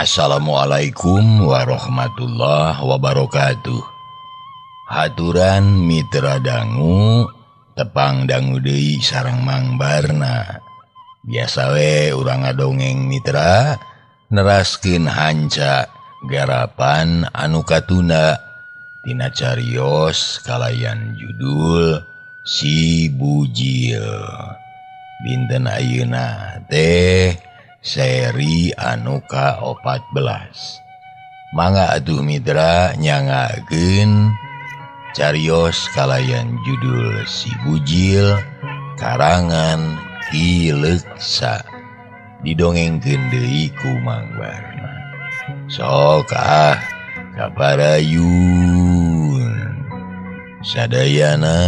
Assalamualaikum warahmatullahi wabarakatuh. Haturan mitra dangu tepang dangu deui sareng Mang Barna. Biasa we urang ngadongeng mitra neraskeun hanca garapan anu katunda tina carios kalayan judul Si Bujil. Dinten ayeuna teh seri anu ka-14. Mangga atuh mitra nyangakeun carios kalayan judul Si Bujil karangan Ki Leksa, didongengkeun deui ku Mang Barna. Sok ah kaparayun sadayana.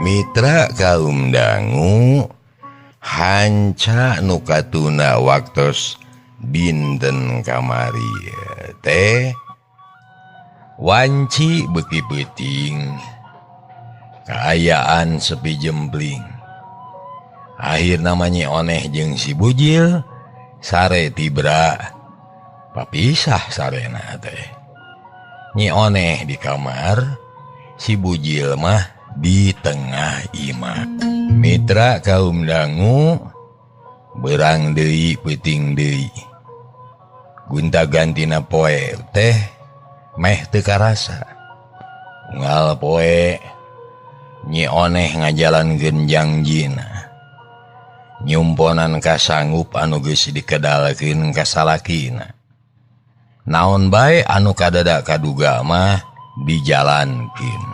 Mitra kaum dangu hanca nu katuna waktos dinten kamari teh wanci beuki peuting kaayaan sepi jempling. Akhirna mah Nyi Oneh jeung si Bujil sare tibra papisah sarena teh. Nyi Oneh di kamar, si Bujil mah di tengah imah. Mitra kaum dangu berang deui peuting deui. Gonta-gantina poe teh meh teu karasa. Unggal poe Nyi Oneh ngajalankeun jangjina. Nyumponan kasanggup anu geus dikedalkeun ka salakina. Naon bae anu kadada kaduga mah dijalankeun.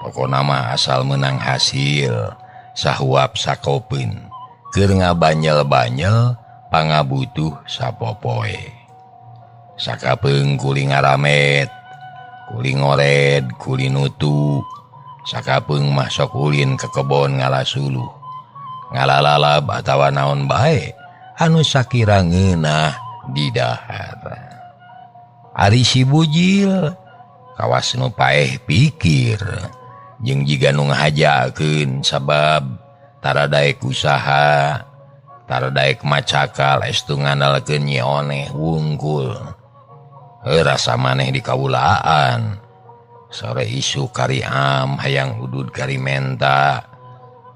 Pokona mah asal menang hasil sahuap sakopeun keur ngabanyel-banyel pangabutuh sapopoe. Sakapeung kuli ngaramet, kuli ngored, kuli nutu, sakapeung mah sok ulin ke kebon ngala suluh, ngalalalab atawa naon bae anu sakira ngeunah di dahar. Ari si Bujil kawas nu paeh pikir jeung jiga nu ngahajakeun sabab tara daek usaha, tara daek macakal estu ngandalkeun Nyi Oneh wungkul. Heuh rasa maneh di kawulaan. Sore isu kariam hayang udud karimenta,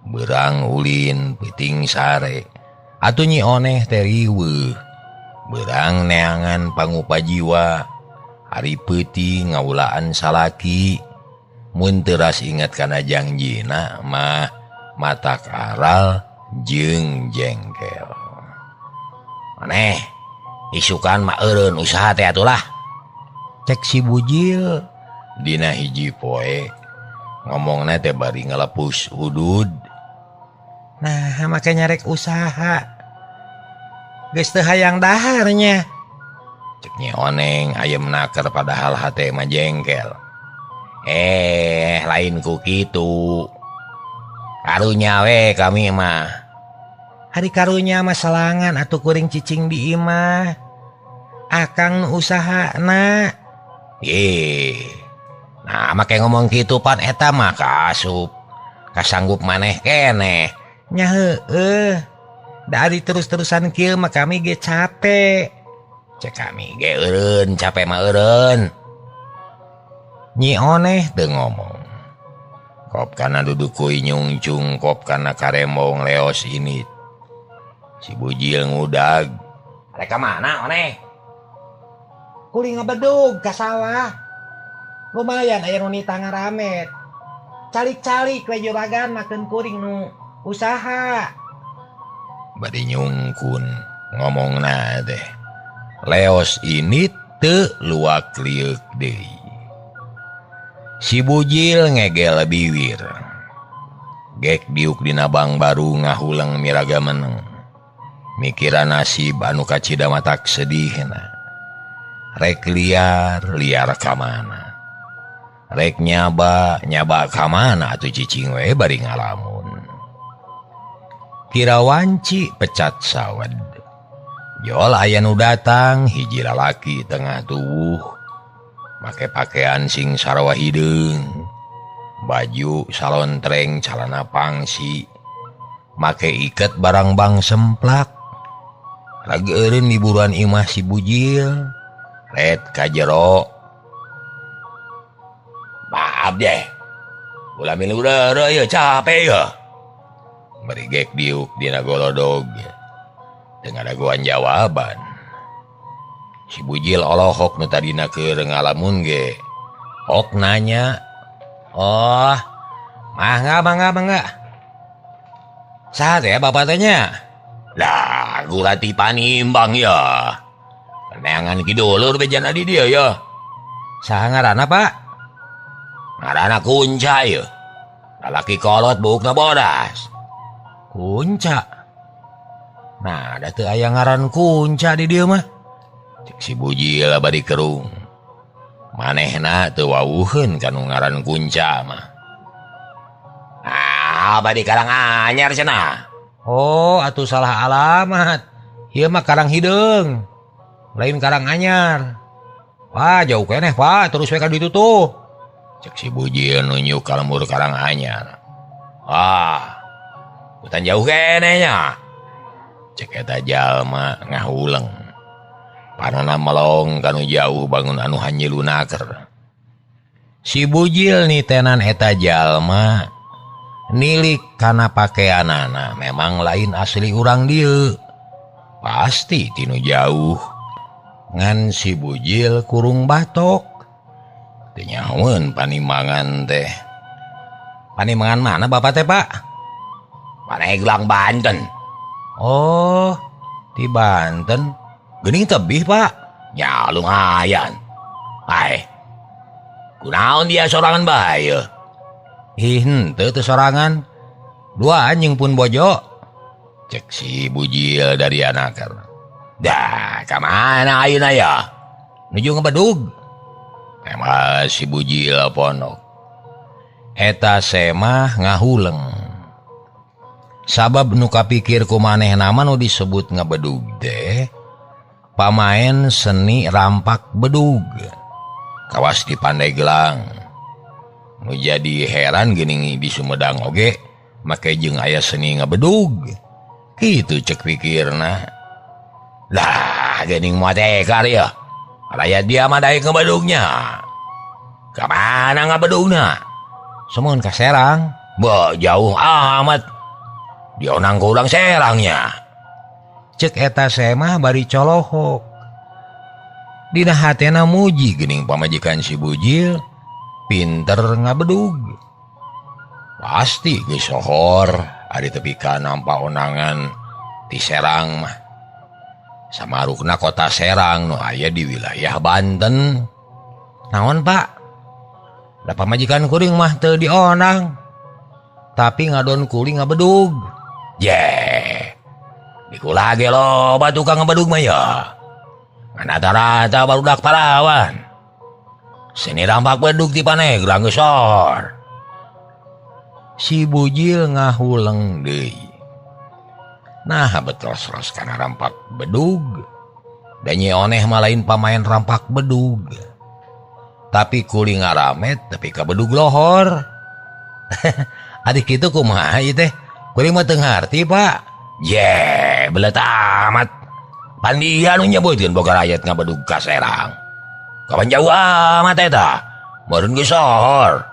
beurang ulin peuting sare. Atuh Nyi Oneh teh riweuh, beurang neangan pangupa jiwa, ari peuting ngawulaan salaki. Mun teras ingat kana jangjina mah mata karal jeung jengkel. Maneh isukan mah eureun usaha teh atulah. Cek si Bujil dina hiji poe ngomongna teh bari ngalepus udud. Nah, make nyarek usaha. Geus teu hayang daharnya. Cek Nyi Oneng ayem naker padahal hate mah jengkel. Lain ku kitu. Karunya we kami mah. Hari karunya mah selangan atuh kuring cicing di imah. Akang nu usahana. Ih. Nah, make ngomong kitu pan eta mah kaasup. Kasanggup maneh keneh. Nya heueuh. Dari terus-terusan kieu mah kami ge capek. Cek kami ge eureun, capek mah eureun. Nyi Oneh teu ngomong. Kop kana duduk kui nyungcung, kop kana karembong leos ini. Si Bujil ngudag. Rek ka mana Oneh? Kuli ngabedug ka sawah. Lumayan aya nu nita ngaramet. Calik-calik we juragan makeun kuring nu usaha. Bari nyungkun ngomongna teh. Leos ini teu luak lieuk deui. Si Bujil ngegel biwir. Gek diuk dina bang baru ngahuleng miraga meneng. Mikiran nasib anu kacida matak sedihna. Rek liar liar ka mana? Rek nyaba nyaba ka mana atuh cicing we bari ngalamun. Kira wanci pecat sawed. Jol aya nu datang hiji lalaki tengah tuwuh make pakaian sing sarwa hideung, baju salontreng calana pangsi, make iket barang bang semplak. Lagi eureun liburan imah si Bujil. Red ka jero. Maaf deh. Ulah milu deureuh ieu capek ya. Merigek diuk dina golodog. Teu ngadagoan jawaban. Si Bujil olohok nu tadina keur ngalamun ge. Ok nanya. Oh, mangga mangga mangga. Saha teh bapak teh nya? Lah, gurati Panimbang ya. Neangan ki dulur bejana di dia ya. Saha ngaranna, Pak? Ngaranna Kunca ya. Lalaki kolot buukna bodas. Kunca. Nah, da teu aya ngaran Kunca di dieu mah. Cek si Bujil bari kerung. Manehna teu wawuheun kanu ngaran Kunca mah. Ah, bari Karang Anyar cenah. Oh, atuh salah alamat. Ieu mah Karang Hideung. Lain Karang Anyar. Wah, jauh keneh, Pak. Terus we ka ditu tuh. Cek si Bujil nunjuk ka lembur Karang Anyar. Wah, hutan jauh keneh nya. Cek eta jalma ngahuleng. Panona melong kanu jauh bangun anu hanyilunaker. Si Bujil nitenan eta jalma nilik kana pakeanana memang lain asli urang dieu. Pasti tinu jauh. Ngan si Bujil kurung batok. Teu nyahoeun Panimbangan teh. Panimbangan mana bapak teh, Pak? Paneglang Banten. Oh, di Banten. Geuning tebih, Pak. Ya lumayan. Ai. Kunaon dia sorangan bae? Ih, henteu teu sorangan. Dua anjing pun bojo. Cek si Bujil dari anaker. Dah, ka mana ayeuna ya? Nuju ngebedug. Tema si Bujil ponok. Eta semah ngahuleng. Sabab nu kapikir ku manehna mah nu disebut ngebedug teh pamaen seni rampak bedug. Kawas di Pandeglang. Nu jadi heran geuning di Sumedang oge make jeung aya seni ngebedug. Kitu cek pikirna. Lah, geuning moal tekar ya. Raya dia mah daek ngebedugnya. Ka mana ngebedugna? Semun ka Serang. Bah, jauh amat. Dionang ku urang Serangnya. Cek eta semah bari colohok. Dina hatena muji geuning pamajikan si Bujil pinter ngabedug. Pasti geus sohor ari tepi ka nampa onangan ti Serang mah. Samarukna kota Serang nu aya di wilayah Banten. Naon, Pak? Da pamajikan kuring mah teu dionang. Tapi ngadon kuring ngabedug. Ye. Dikula ge loba tukang ngebedug mah ya. Ngan rata-rata barudak parawan. Seni rampak bedug di Paneglang geus sohor. Si Bujil ngahuleng deui. Nah, betul-ros kana rampak bedug. Dan nyi oneh mah lain pamain rampak bedug. Tapi kuli ngaramet tapi ka bedug lohor. Adik kitu kumaha ieu teh? Kuring mah teu ngarti, Pak. Ye, belet amat. Pandian nu nyebutkeun boga rakyat ngabedug ka Serang. Kapan jauh amat eta? Meureun geus sohor.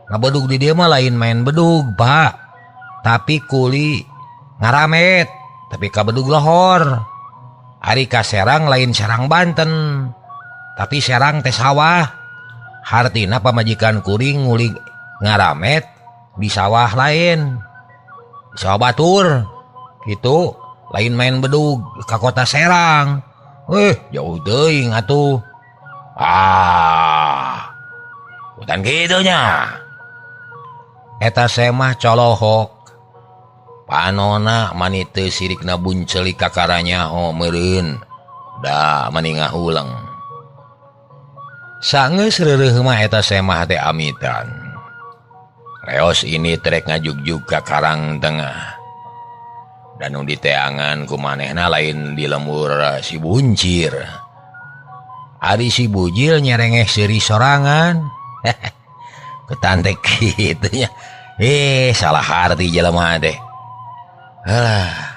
Ngabedug di dieu mah lain main bedug, Pak. Tapi kuli ngaramet tapi ka bedug lohor. Ari ka Serang lain Serang Banten, tapi Serang teh sawah. Hartina pamajikan kuring ngulig ngaramet di sawah lain, di sawah batur gitu, lain main bedug ka kota Serang. Jauh teuing atuh. Ah, hutan kitunya. Eta semah colohok. Panona mani teu sirikna buncelik kakaranya ho meureun. Da mani ngahuleng. Sangeus reureuh mah eta semah teh amitan. Reos ini trek ngajugjug ka Karang Tengah. Dan nu diteangan ku manehna lain di lembur si Buncir. Ari si Bujil nyerengeh seuri sorangan. Ketantek kitu nya. Salah harti jelema teh. Halah.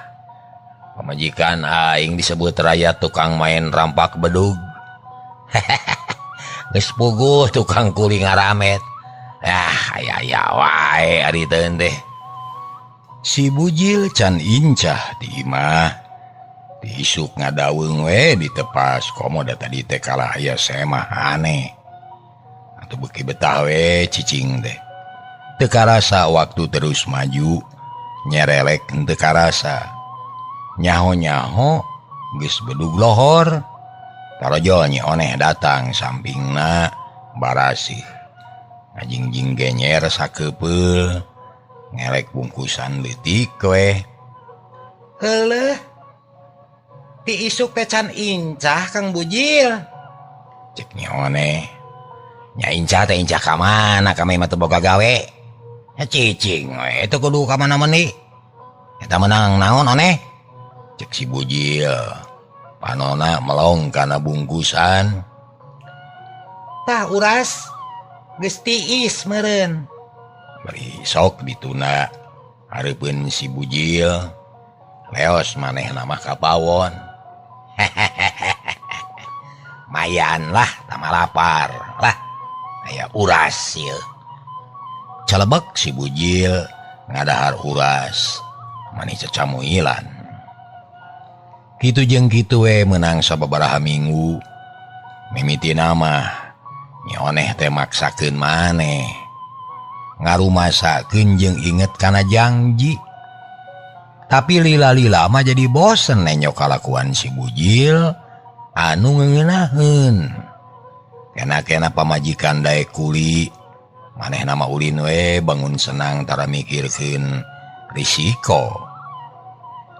Pamajikan aing disebut raya tukang main rampak bedug. Geus puguh tukang kuli ngaramet. Ah, aya-aya wae ari teu teh. Si Bujil can incah di imah. Diisuk ngadaweung we ditepas komo da tadi teh kalah aya semah aneh. Atuh beuki betah we cicing teh. Teu karasa waktu terus maju, nyerelek teu karasa. Nyaho-nyaho geus bedug lohor. Tarojol Nyi Oneh datang sampingna barasih. Ngajingjing genyer sakepeul, ngelek bungkusan leutik we. Heuleuh. Ti isuk teh can incah Kang Bujil. Cek Nyi Oneh. Nya incah teh incah ka mana kami mah teu boga gawe. Nya cicing we teu kudu ka mana meuni. Eta meunang naon Oneh? Cek si Bujil. Panona melong kana bungkusan. Tah uras geus tiis meureun. Bari sok dituna hareupeun si Bujil. Leos manehna mah ka pawon. Mayan lah tamalapar lah aya uras ieu. Calebek si Bujil ngadahar uras mani cecamuilan. Kitu jeung kitu we meunang sababaraha minggu. Mimitina mah Nyi Oneh teh maksakeun maneh. Ngarumasakeun jeung inget kana janji. Tapi lila-lila mah jadi bosen nenyo kalakuan si Bujil anu ngeunaheun. Kena-kena pamajikan daek kuli, manehna mah ulin we bangun senang tara mikirkeun risiko.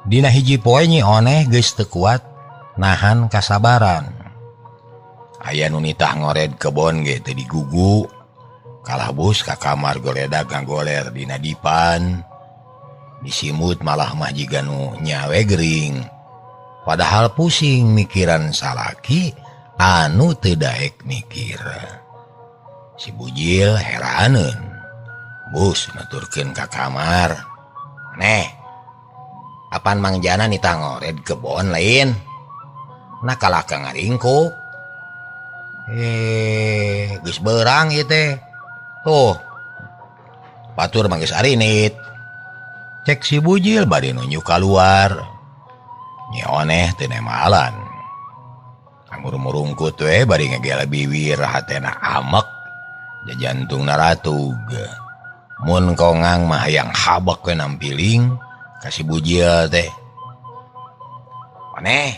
Dina hiji poe Nyi Oneh geus teu kuat nahan kasabaran. Aya nu nitah ngored kebon ge teu digugu. Kalah bus ka kamar goledag ngagoler dina dipan. Disimut malah mah jiga nu nyawe gering. Padahal pusing mikiran salaki anu teu daek mikir. Si Bujil heraneun. Bus nuturkeun ka kamar. Neh, apan Mang Jana nitah ngored kebon lain? Nah kalah ka ngaringkuk. Geus beurang ieu teh. Tuh. Batur mah geus arinit. Cek si Bujil bari nunjuk kaluar. Nyi Oneh teu nemalan. Murung-murungkut we bari ngegel biwir hatena amek jajantungna ratug. Mun kongang mah hayang habek we nampiling ka si Bujil teh. Oneh.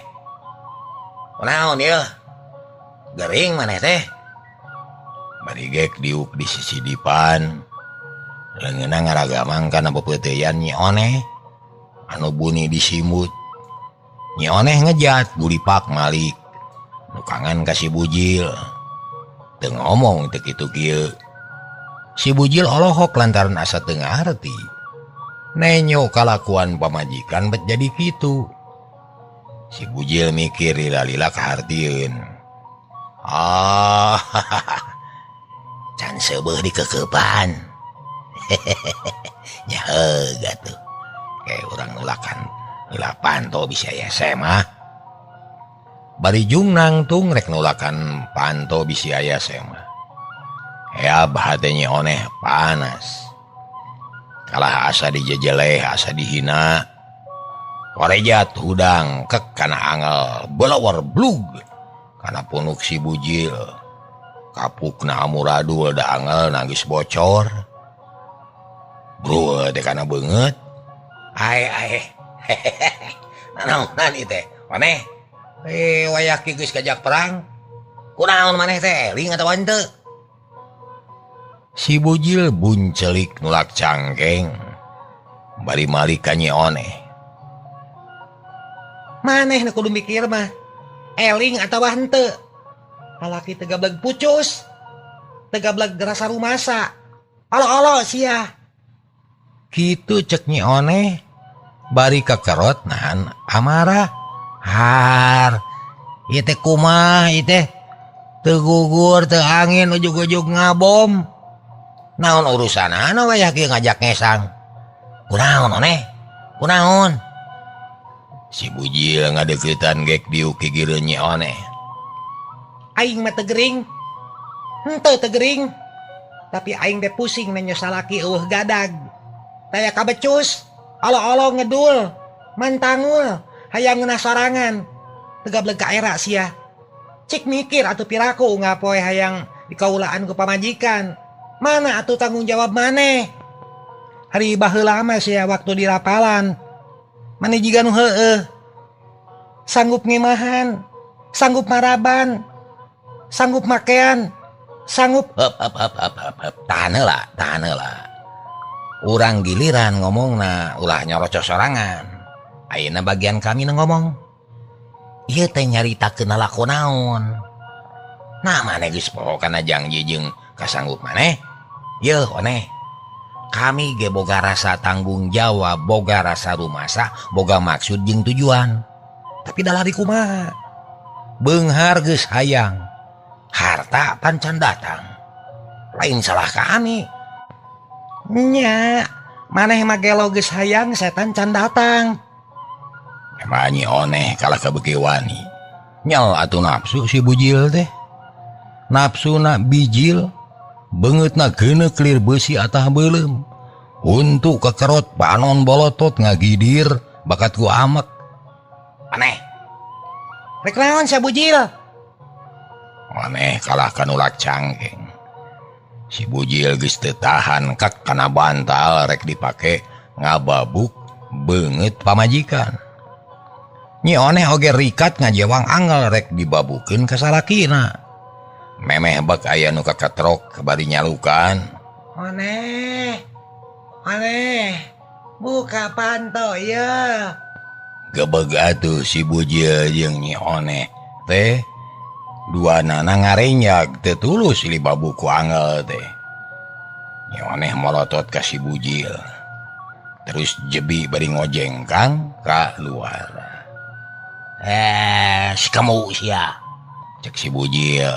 Kunaon ieu? Gering maneh teh. Bari gek diuk di sisi dipan. Leungeunna ngaragamang kana pepeuteyan Nyi Oneh anu buni disimut. Nyi Oneh ngejat bulipak malik. Nukangan ka si Bujil. Teu ngomong teu kitu kieu. Si Bujil olohok lantaran asa teu ngarti. Nenyo kalakuan pamajikan bet jadi kitu. Si Bujil mikir lila-lila kahartieun. Ah, can seubeuh dikekepan. Nya heug atuh. Kayak urang nulakan nulak panto bisa aya semah. Bari jung nangtung rek nulakan panto bisi aya semah. Heab hate Nyi Oneh panas. Kalah asa dijejeleh asa dihina. Korejat hudang kek kana angel belawar blug kana punuk si Bujil. Kapukna amuradul da angel nangis bocor. Bro teh kana beungeut. Ae ae. Nanaonan ieu teh? Maneh? Wayah ki geus kajak perang. Kunaon maneh teh? Eling atawa henteu? Si Bujil buncelik nulak cangkeng. Bari malik ka Nyi Oneh. Maneh nu kudu mikir mah. Eling atawa henteu. Lalaki teu gableg pucus. Teu gableg rasa rumasa. Olo-olo sia. Kitu cek Nyi Oneh bari kekerot nahan amarah. Har ieu teh kumaha ieu teh teu gugur teu angin ujug-ujug ngabom. Naon urusanana wayah kieu ngajak ngesang. Kunaon Oneh? Kunaon? Si Bujil ngadeuketan gek diuk gigireun Nyi Oneh. Aing mah teu gering. Henteu teu gering. Tapi aing teh pusing nanya salaki eueuh gadag. Taya kabecus, olo-olo ngedul, mantangul, hayang ngeunah sorangan. Teu gableg ka era sia. Cik mikir atuh piraku ngapoe hayang dikaulaan ku pamajikan. Mana atuh tanggung jawab maneh? Hari baheula mah sia waktu di rapalan. Maneh jiga nu heueuh. Sanggup ngimahan, sanggup maraban, sanggup makean, sanggup hep hep hep hep hep hep. Tahan heula, tahan heula. Urang giliran ngomongna ulah nyarocos sorangan. Ayeuna bagian kami nu ngomong. Ieu teh nyaritakeun lalako naon. Nah maneh geus poho kana janji jeung kasanggup maneh. Yeuh Oneh. Kami ge boga rasa tanggung jawab, boga rasa rumasa, boga maksud jeung tujuan. Tapi dalah di kumaha? Beunghar geus hayang. Harta pancan datang. Lain salah kami. Nya, maneh mah gelo geus hayang setan can datang. Emang Nyi Oneh kalah kabeuki wani. Nyel atuh nafsu si Bujil teh. Nafsuna bijil, beungeutna geuneuk lir beusi atah beuleum. Untuk kekerot panon bolotot ngagidir bakat ku amek. Aneh. Rek naon sia Bujil? Aneh kalah ka nulak cangkeng. Si Bujil geus teu tahan kak kana bantal rek dipake ngababuk beungeut pamajikan. Nyi Oneh oge rikat ngajewang angel rek dibabukeun ka salakina. Memeh bak aya nu kakatrok bari nyalukan. Oneh. Oneh, buka panto ieu. Gebeg atuh si Bujil jeung Nyi Oneh teh dua nana ngarenjag teu tulus libabu ku angel teh. Nyi Oneh molotot ka si Bujil. Terus jebi bari ngojengkang ka luar. Si kamu sia. Cek si Bujil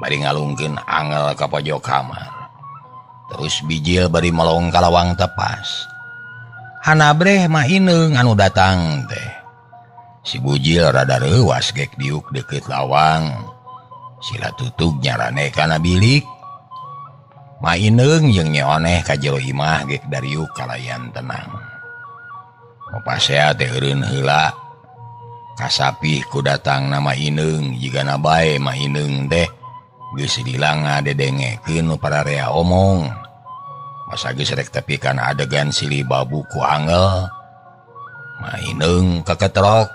bari ngalungkeun angel ka pojok kamar. Terus bijil bari melong ka lawang tepas. Hanabreh mah ineung anu datang teh. Si Bujil rada reuwas gek diuk deukeut lawang. Sila tutug nyarane kana bilik. Ma ineung jeung Nyi Oneh ka jero imah gek dariuk kalayan tenang. Mapasea teh eureun heula. Kasapih ku datang nama Ineung jigana bae Ma Ineung teh geus lila ngadedengekeun nu pararea omong. Masa geus rek tepi kana adegan silih babu ku angel. Ma Ineung kaketrok.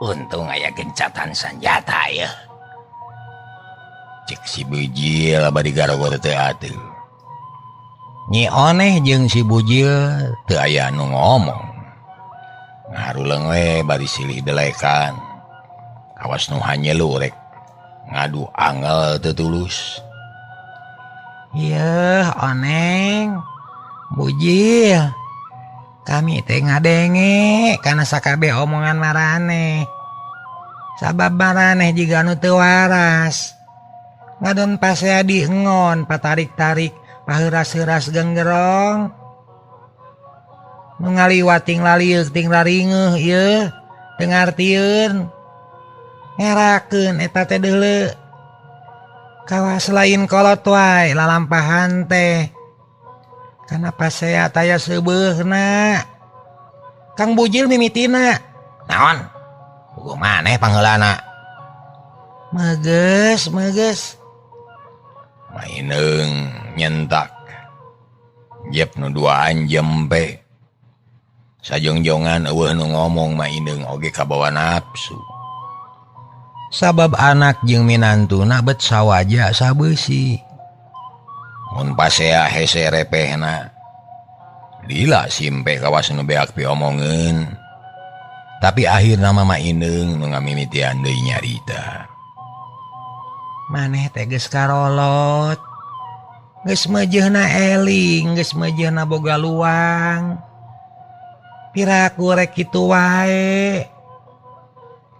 Untung aya gencatan sanjata ya. Cek si Bujil bari garogor teu atuh. Nyi Oneh jeung si Bujil teu aya nu ngomong. Ngaruleng we bari silih delekan. Awas nu hanyelu rek ngadu angel teu tulus. Yeuh Oneng, Bujil, kami teh ngadenge kana sakabeh omongan maraneh. Sabab maraneh jiga nu teu waras. Ngadon pasea diengon patarik-tarik paheuras-heuras genggerong. Nu ngaliwat ting lalieu ting laringeuh ieu teu ngartieun. Ngerakeun eta teh deuleu. Kawas lain kolot wae lalampahan teh. Kana pasea taya seubeuhna. Kang Bujil mimitina. Naon? Puguh maneh pangheulana. Megeus, megeus. Ma Ineung nyentak. Jep nu duaan jempe. Sajongjongan eueuh nu ngomong Ma Ineung oge kabawa nafsu. Sabab anak jeung minantuna bet sawaja sabeusi. Mun pasea hese repehna. Lila simpe kawas nu beak piomongeun. Tapi akhirna mah Ineng nu ngamimitian deui nyarita. Maneh teh geus karolot. Geus meujeuhna eling, geus meujeuhna boga luang. Piraku rek kitu wae.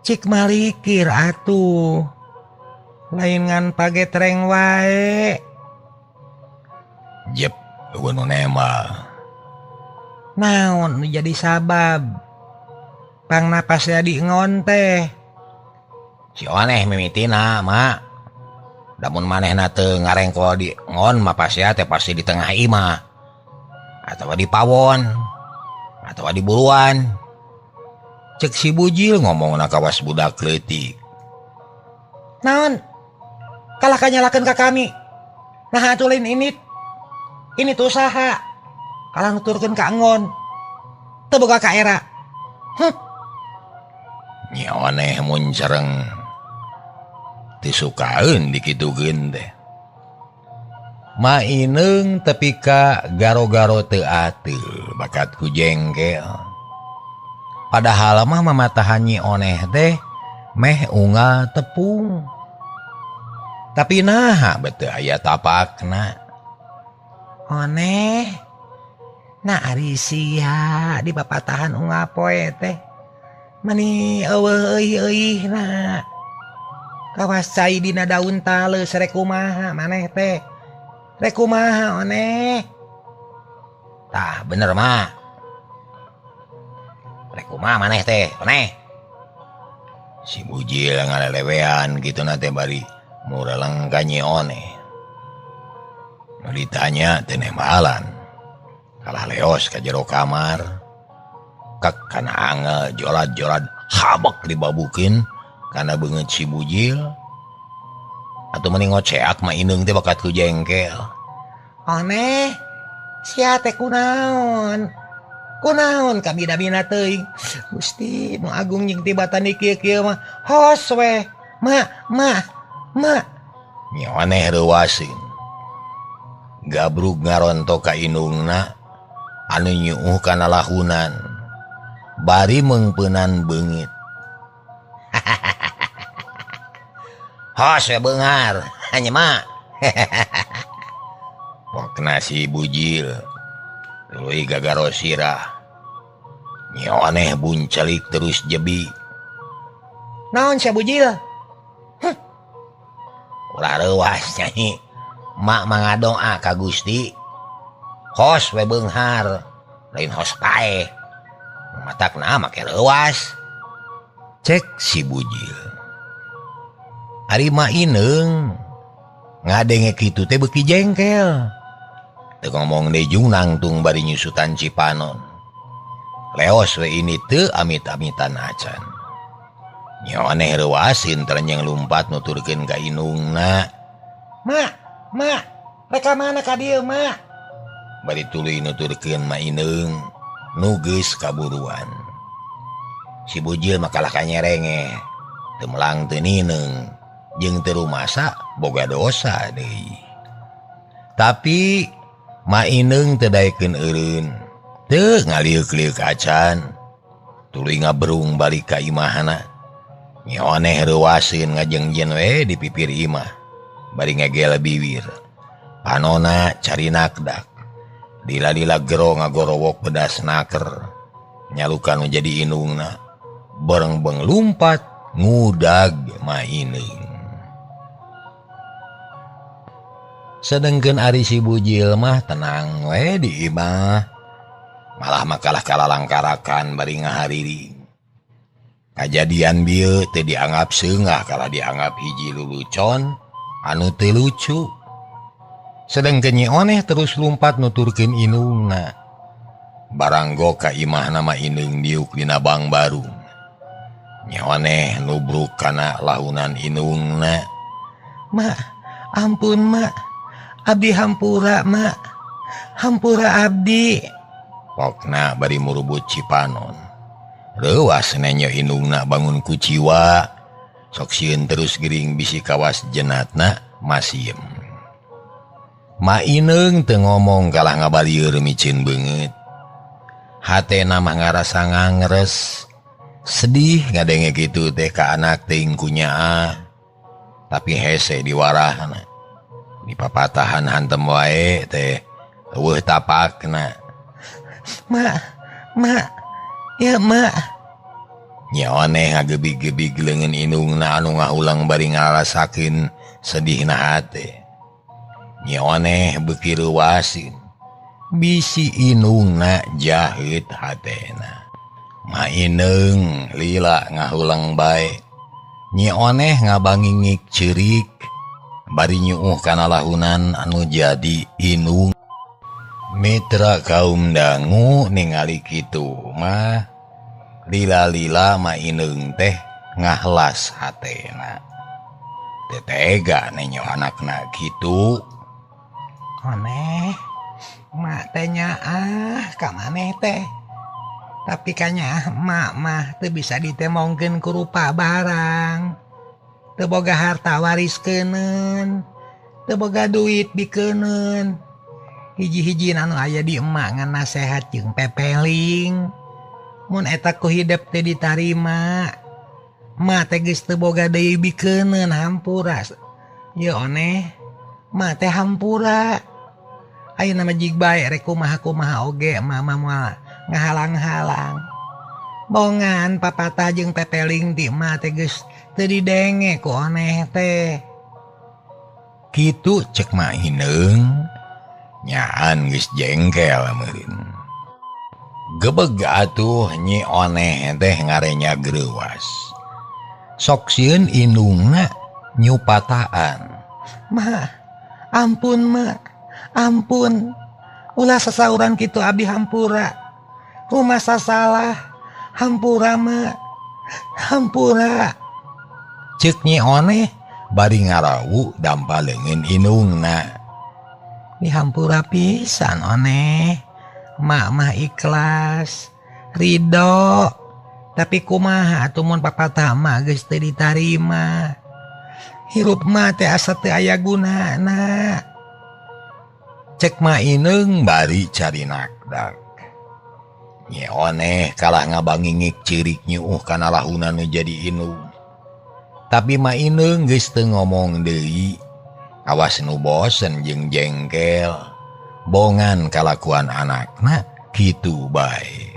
Cik malikir atuh. Lain ngan pagetreng wae. Jep eueuh nu nemal. Naon nu jadi sabab? Pang napas di ngon teh. Si oneh mimitina mak. Lamun manehna teu ngarengkol di ngon mah pasea teh pasti di tengah imah. Atawa di pawon. Atawa di buruan. Cek si Bujil ngomongna kawas budak leutik. Naon? Kalah kanyalakeun ka kami. Nah atuh lain ini. Ini tuh usaha. Kalah nuturkeun ka ngon. Teu boga ka era. Huh. Nyi oneh muncereng teu sukaeun dikitukeun teh. Ma Ineng tepi ka garo-garo teu ateul bakat ku jengkel. Padahal mah mamatahan Nyi Oneh teh meh unggal tepung. Tapi naha beuteung aya tapakna. Oneh nah ari sia di papatahan unggal poe teh. Mani eueuh euih-euihna. Kawas cai dina daun taleus rek kumaha maneh teh. Rek kumaha oneh. Tah bener mah. Rek kumaha maneh teh, oneh. Si Bujil ngalelewean kitu na teh bari mureleng ka Nyi Oneh. Nu ditanya teh nembalan. Kalah leos ka jero kamar. Kek kana angel jolad-jolad habek dibabukeun kana beungeut si Bujil. Atuh meni ngoceak mah Ineng teh bakat ku jengkel. Oneh, sia teh kunaon? Kunaon kabida-bina teuing? Gusti, nu agung jeung tibatan di kieu-kieu mah hos we. Ma, ma, ma. Nyi Oneh reuaseun. Gabrug ngarontok ka indungna anu nyuuh kana lahunan. Bari meungpeunan beungit. Hos we beunghar, hanya mah. Pokna si Bujil tuluy gagaro sirah. Nyi Oneh buncelik terus jebi. Naon sia Bujil? Huh. Ulah reuas nyanyi. Mak mangadoa ka Gusti. Hos we beunghar, lain hos paeh. Matakna make reuas. Cek si Bujil. Ari Ma Ineng ngadenge kitu teh beuki jengkel. Teu ngomong deui jung nangtung bari nyusutan Cipanon. Leos we ini teu amit-amitan acan. Nyi Oneh reuaseun terenyeng lumpat nuturkeun ka indungna. Mak, mak, rek ka mana ka dieu, mak? Bari tuluy nuturkeun Ma Ineng nu geus kaburuan. Si Bujil mah kalah kanyerenge, teu melang teu nineung, jeung teu rumasa boga dosa deui. Tapi Ma Ineng teu daekeun eureun, teu ngaliuk-liuk acan. Tuluy ngaberung balik ka imahna. Nyi Oneh reuaseun ngajengjen we di pipir imah, bari ngegel biwir. Panona cari nakdak. Lila-lila gero ngagorowok pedas naker. Nyalukan nu jadi indungna. Berengbeng lumpat ngudag Ma Ineng. Sedengkeun ari si Bujil mah tenang we di imah. Malah makalah kalalangkarakan bari ngahariring. Kajadian bieu teu dianggap seungah kalah dianggap hiji lulucon anu teu lucu. Sedengkeun Nyi Oneh terus lumpat nuturkeun indungna. Baranggo ka imahna Ma Ineng diuk dina bang barung. Nyi Oneh nubruk kana lahunan indungna. Mak, ampun mak. Abdi hampura mak. Hampura abdi. Pokna bari murubut Cipanon. Reuas nenyo indungna bangun kuciwa. Sok sieun terus gering bisi kawas jenatna masiem. Ma Ineng teu ngomong kalah ngabalieur micin beungeut. Hatena mah ngarasa ngangres. Sedih ngadenge kitu teh ka anak teuing ku nyaah. Tapi hese diwarahna. Di papatahan hantem wae teh eueuh tapakna. Mak, mak, ya mak. Nyi Oneh ngagebig-gebig leungeun indungna anu ngahulang bari ngarasakeun sedihna hate. Nyi Oneh beuki reuaseun. Bisi indungna jahit hatena. Ma Ineng lila ngahulang bae. Nyi Oneh ngabangingik ceurik bari nyuuh kana lahunan anu jadi indung. Mitra kaum dangu ningali kitu mah lila-lila Ma Ineng teh ngahlas hatena. Teu tega nenyo anakna kitu. Oneh, mak teh nyaah ka maneh teh. Tapi kanya mak mah teu bisa ditemongkeun ku rupa barang. Teu boga harta waris keuneun, teu boga duit bikeuneun. Hiji-hiji anu aya di emak ngan nasehat jeung pepeling. Mun eta ku hidep teh ditarima, mak teh geus teu boga deui bikeuneun hampura. Ye Oneh, mak teh hampura. Ayeuna mah jig bae rek kumaha-kumaha oge emak mah moal ngahalang-halang. Bongan papatah jeung pepeling ti emak teh geus teu didenge ku Oneh teh. Kitu cek Ma Ineng. Nyaan geus jengkel meureun. Gebeg atuh Nyi Oneh teh ngarenya greuwas. Sok sieun indungna nyupataan. Ma, ampun ma, ampun. Ulah sasauran kitu abdi hampura. Rumasa salah, hampura ma, hampura. Ceuk Nyi Oneh bari ngarawu dampa leungeun indungna. Dihampura pisan Oneh, mak mah ikhlas, ridho. Tapi kumaha atuh mun papatah mah geus teu ditarima. Hirup mah teh asa teu aya gunana. Cek Ma Ineng bari carinakdak. Nyi Oneh kalah ngabangingik ceurik nyuuh kana lahuna nu jadi indung. Tapi Ma Ineng geus teu ngomong deui. Awas nu bosen jeung jengkel. Bongan kalakuan anakna kitu bae.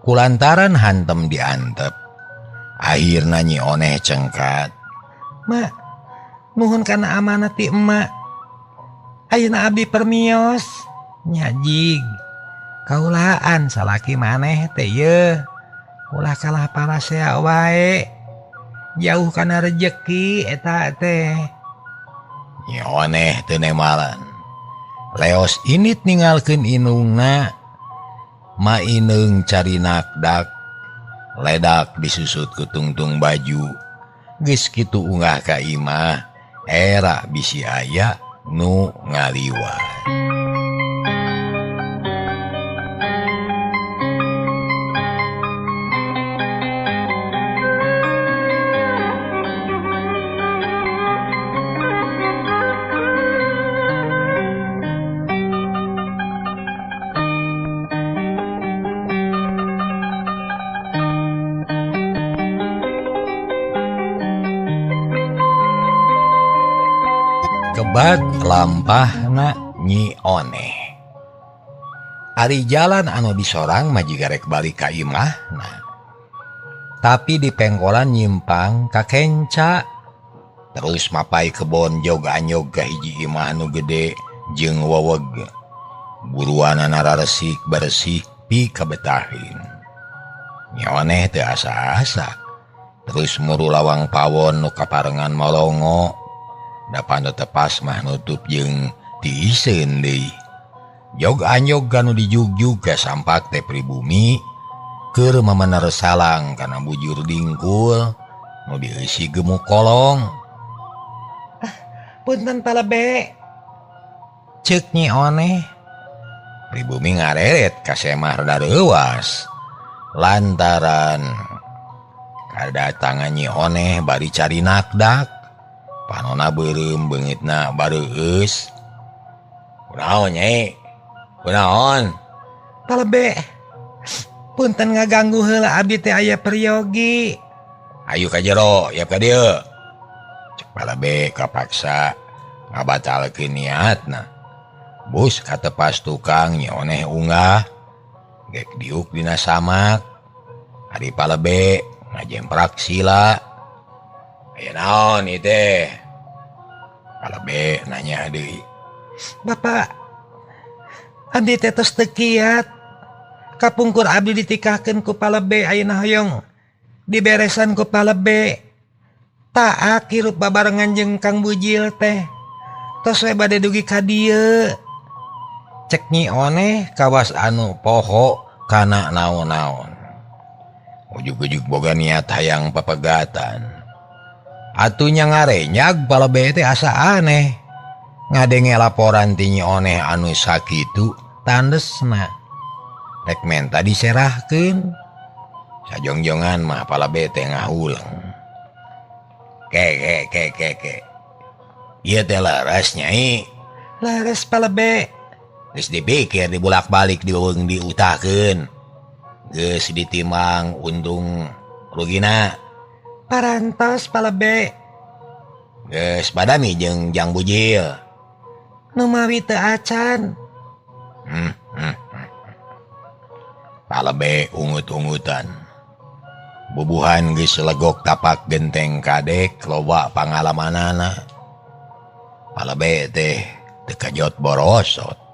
Kulantaran hantem diantep, akhirna Nyi Oneh cengkat. Mak, nuhun kana amanat ti emak. Ayeuna abdi permios. Nyajig. Kaulaan salaki maneh teh ye. Ulah kalah parasea wae. Jauh kana rejeki eta teh. Nyi Oneh teu nemalan. Leos init ninggalkeun indungna. Ma Ineng carinakdak. Ledak disusut ku tungtung baju. Geus kitu unggah ka imah, era bisi aya nu ngaliwat. Kebat lampahna Nyi Oneh. Ari jalan anu disorang mah jiga rek balik ka imahna. Tapi di pengkolan nyimpang ka kenca. Terus mapai kebon jog anyog ka hiji imah nu gede jeung weweg. Buruanana raresik bersih pi kabetahin. Nyi Oneh teu asa-asa. Terus muru lawang pawon nu kaparengan molongo. Dapan tepas mah nutup jeung tiiseun deui. Jog anyog kanu dijugjug ka sampak teh pribumi keur mamener salang kana bujur dingkul nu dieusi gemuk kolong. Ah, punten palebe. Ceuk Nyi Oneh. Pribumi ngareret ka semah rada reuwas. Lantaran kadatangan Nyi Oneh bari cari nakdak. Panona beureum beungitna bareueus. Kunaon Nyai? Kunaon? Palebe. Punten ngaganggu heula abdi teh aya peryogi. Ayo ka jero, yap ka dieu. Cek palebe kapaksa ngabatalkeun niatna. Bus katepas tukang nyoneh unggah. Gek diuk dina samak. Ari palebe ngajemprak sila. Aya naon ieu teh? Palebe nanya deui. Bapak, abdi teh tos teu kiat. Kapungkur abdi ditikahkeun ku palebe ayeuna hoyong diberesan ku palebe. Taak hirup babarengan jeung Kang Bujil teh. Tos we bade dugi ka dieu. Cek Nyi Oneh kawas anu poho kana naon-naon. Ujug-ujug boga niat hayang papegatan. Atunya ngarenyag palebe teh asa aneh. Ngadenge laporan ti Nyi Oneh anu sakitu tandesna. Rek menta diserahkeun. Sajongjongan mah palebe teh ngahuleng. Ke ke ke ke ke. Ieu teh leres Nyai. Leres palebe. Geus dipikir dibulak-balik diweung diutahkeun. Geus ditimbang untung rugina. Parantos palebe. Geus badami jeung Jang Bujil. Nu mawi teu acan. Palebe ungut-ungutan. Bubuhan geus legok tapak genteng kadek loba pangalamanana. Palebe teh teu kajot borosot.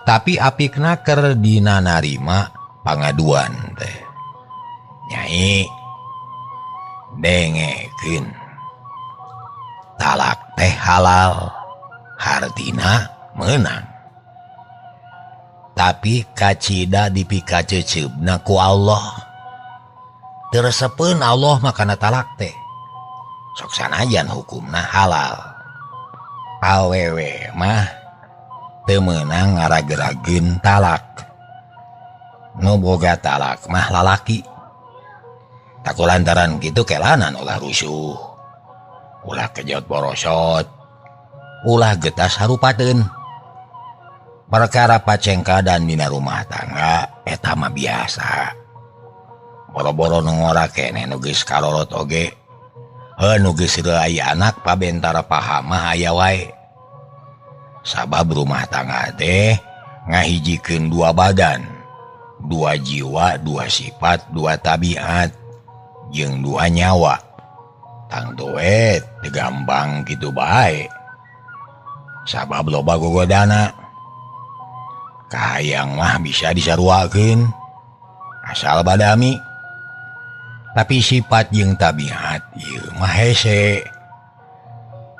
Tapi apikna keur dina narima pangaduan teh. Nyai dengekeun. Talak teh halal, hartina meunang. Tapi kacida dipikaceuceubna ku Allah. Teu resepeun Allah mah kana talak teh. Sok sanajan hukumna halal. Awewe mah teu meunang ngaragerageun talak. Nu boga talak mah lalaki. Taku lantaran kitu kelanan ulah rusuh. Ulah kejot borosot. Ulah getas harupateun. Perkara pacengkadan dina rumah tangga eta mah biasa. Boro-boro nu ngora keneh nu geus karorot oge. Heuh nu geus aya anak pabentara paham mah aya wae. Sabab rumah tangga teh ngahijikeun dua badan, dua jiwa, dua sifat, dua tabiat, jeung dua nyawa. Tangtu we teu gampang kitu bae. Sabab loba gogodana. Kahayang mah bisa disaruakeun asal badami. Tapi sifat jeung tabiat ieu mah hese.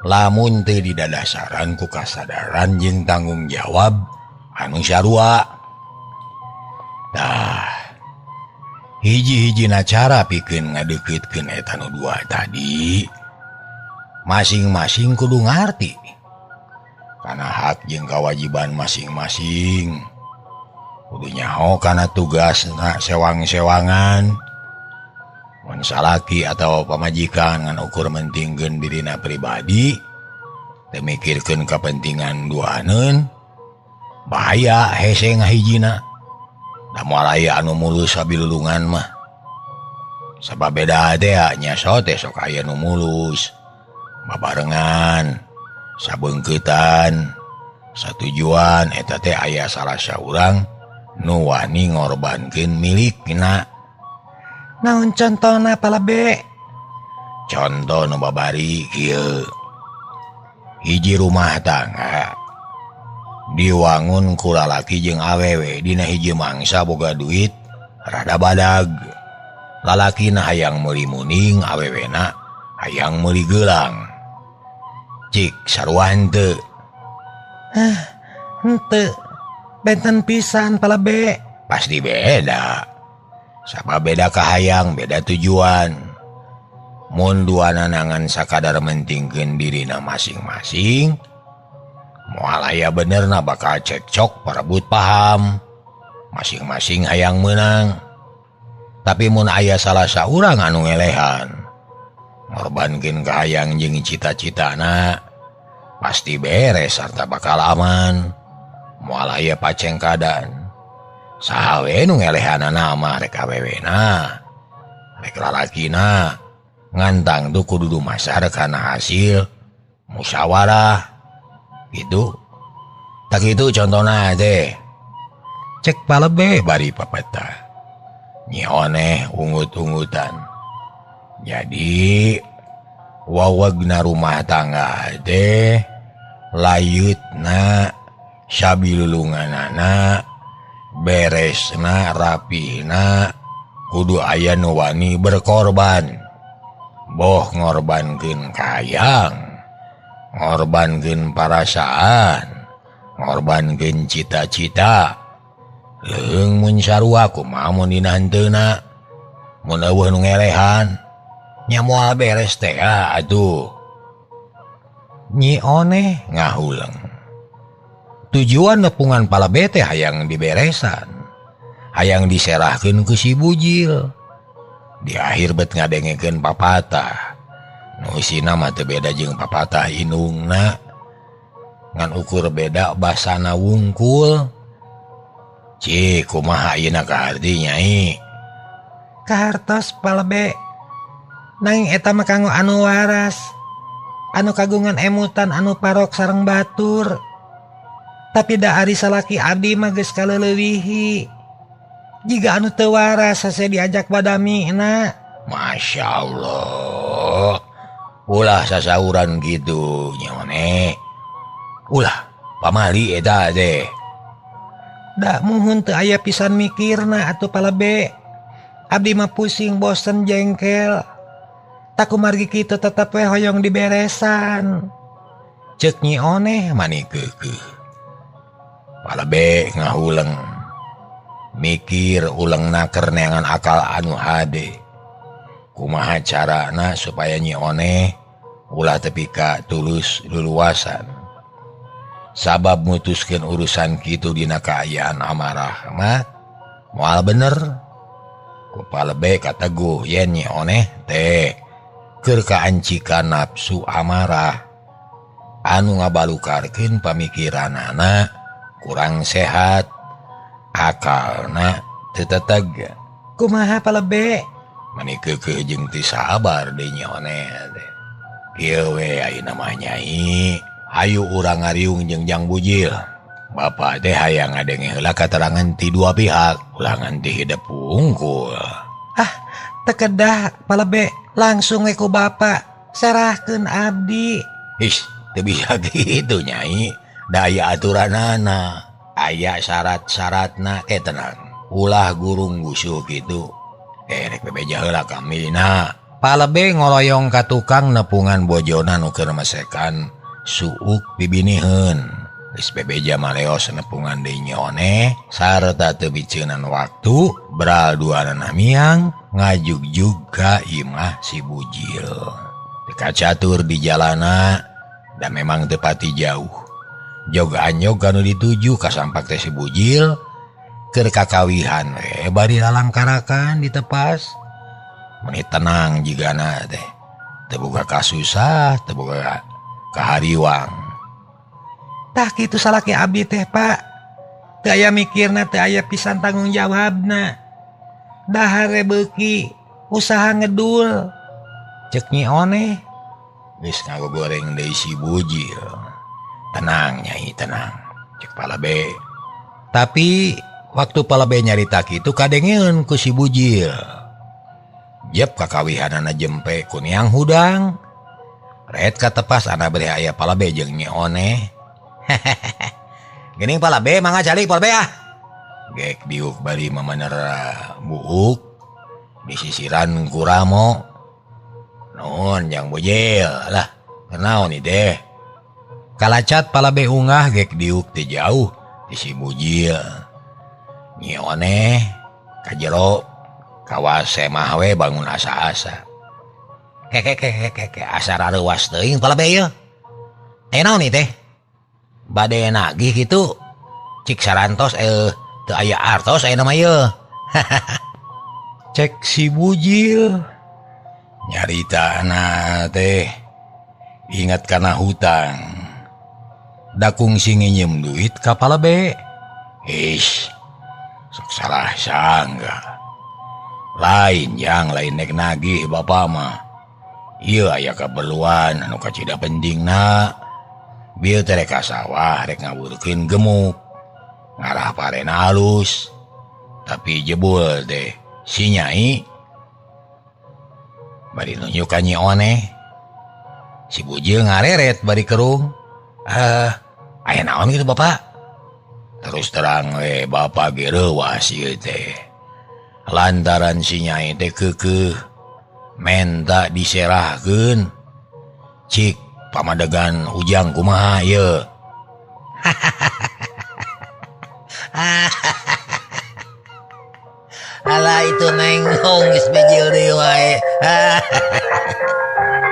Lamun teu didadasaran ku kasadaran jeung tanggung jawab anu sarua. Tah, hiji-hijina cara pikeun ngadeukeuutkeun eta nu dua tadi, masing-masing kudu ngarti kana hak jeung kewajiban masing-masing. Kudu nyaho kana tugasna sewang-sewangan. Mun salaki atau pamajikan ngan ukur mentingkeun dirina pribadi, teu mikirkeun kepentingan duaneun, bahaya hese ngahijina. Da moal aya anu mulus sabilulungan mah. Sabab beda teh nya teh sok aya nu mulus. Babarengan, sabeungkeutan, satujuan eta teh aya salah saurang nu wani ngorbankeun milikna. Naon contona palebe? Conto nu babari kieu. Hiji rumah tangga diwangun ku lalaki jeung awewe dina hiji mangsa boga duit rada badag. Lalakina hayang meuli muning, awewena hayang meuli geulang. Cik sarua henteu? Hah, henteu. Benten pisan palebe. Pasti beda. Sapa beda kahayang, beda tujuan. Mun duanana ngan sakadar mentingkeun dirina masing-masing, moal aya benerna bakal cekcok parebut paham. Masing-masing hayang meunang. Tapi mun aya salah saurang anu ngelehan, ngorbankeun kahayang jeung cita-citana, pasti beres sarta bakal aman. Moal aya pacengkadan. Saha we nu ngelehanana mah rek awewena rek lalakina ngantang tuh kudu dumasar kana hasil musyawarah gitu. Tak itu contohna teh cek palebe bari papatah Nyi Oneh ungut-ungutan. Jadi wawagna rumah tangga teh layutna sabilulunganana beresna rapihna kudu aya nu wani berkorban. Boh ngorbankeun kayang, ngorbankeun parasaan, ngorbankeun cita-cita. Leung mun sarua kumaha mun dina henteuna mun eueuh nu ngelehan nya moal beres teh atuh. Nyi Oneh ngahuleng. Tujuan nepungan palebe teh hayang diberesan, hayang diserahkeun ku si Bujil. Di akhir bet ngadengekeun papatah nu isina mah teu beda jeung papatah indungna, ngan ukur beda basana wungkul. Cik kumaha ayeuna kaharti Nyai? Kahartos palebe nanging eta mah kanggo anu waras, anu kagungan emutan anu parok sareng batur. Tapi da ari salaki abdi mah geus kaleulewihi. Jiga anu teu waras hese diajak badamina. Masya Allah, ulah sasauran gitu Nyi Oneh. Ulah pamali eta teh. Da muhun teu aya pisan mikirna atuh palebe. Abdi mah pusing bosen jengkel. Tak kumargi kitu tetep we hoyong diberesan. Cek Nyi Oneh mani keukeuh. Palebe ngahuleng. Mikir uleng naker neangan akal anu hade. Kumaha carana supaya Nyi Oneh ulah tepi ka tulus luluasan. Sabab mutuskeun urusan kitu dina kaayaan amarah mah moal bener. Ku palebe kateguh yen Nyi Oneh teh keur kaancikan nafsu amarah anu ngabalukarkeun pamikiranana kurang sehat, akalna teu teteg. Kumaha palebe? Mani keukeuh jeung teu sabar deui Nyi Oneh teh. Kieu we ayeuna mah Nyai. Hayu urang ngariung jeung Jang Bujil. Bapak teh hayang ngadenge heula katerangan ti dua pihak, ulah nganti hidep wungkul. Ah, teu kedah palebe, langsung we ku bapak serahkeun abdi. Ih, teu bisa kitu Nyai. Da aya aturanana, aya syarat-syaratna ke tenang. Ulah gurung gusuh kitu. Rek bebeja heula kamina. Palebe ngoloyong ka tukang nepungan bojona nu keur mesekan suuk bibiniheun. Geus bebeja maleos nepungan deui Nyi Oneh sarta teu biceunan waktu beral duanana miang ngajugjug ka imah si Bujil. Teu kacatur di jalana da memang teu pati jauh. Jog anyog anu dituju ka sampak teh si Bujil keur kakawihan we bari lalangkarakan ditepas. Meni tenang jigana teh. Teu boga kasusah, teu boga kahariwang. Tah kitu salaki abdi teh Pak. Teu aya mikirna, teu aya pisan tanggung jawabna. Dahar beuki usaha ngedul. Cek Nyi Oneh geus ngagogoreng deui si Bujil. Tenang Nyai, tenang. Cek palebe. Tapi waktu palebe nyarita kitu kadengeun ku si Bujil. Jep kakawihanana jempe ku niang hudang. Ret katepas ana bere aya palebe jeung Nyi Oneh. Geuning palebe mangga calik palebe ah. Gek diuk bari mamener buuk disisiran ku Ramo. Nuhun Jang Bujil lah, kenaon ieu teh. Kalacat palabe ungah gek diuk teh jauh di si Bujil. Nyi Oneh ka jero kawas semah we bangun asa-asa. Keke asa rareuwas teuing palabe ieu. Aya naon ieu teh? Bade nagih kitu. Cik sarantos teu aya artos aya mah ieu. Cek si Bujil. Nyaritana teh ingat kana hutang. Da kungsi nginjem duit ka palebe. Ish. Sok salah sangka. Lain yang lain nek nagih bapak mah. Ieu aya keperluan anu kacida pentingna. Bieu teh rek ka sawah rek ngawurkeun gemuk. Ngarah parena alus. Tapi jebul teh si Nyai bari nunjuk ka Nyi Oneh. Si Bujil ngareret bari kerung. Aya naon gitu bapak? Terus terang we bapak ge reuwas ieu teh. Lantaran si Nyai teh keukeuh menta diserahkeun. Cik pamadegan Ujang kumaha ieu? Alah itu nenggong geus bijil deui wae.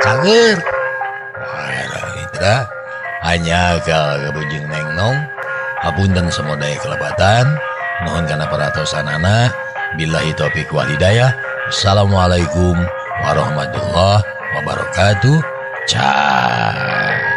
Cager. Mitra hanya ka bujing nengnong. Hapunten samodaya kelebatan. Nuhun kana perhatosanana. Billahi taufik wal hidayah. Assalamualaikum warahmatullahi wabarakatuh. Ciao.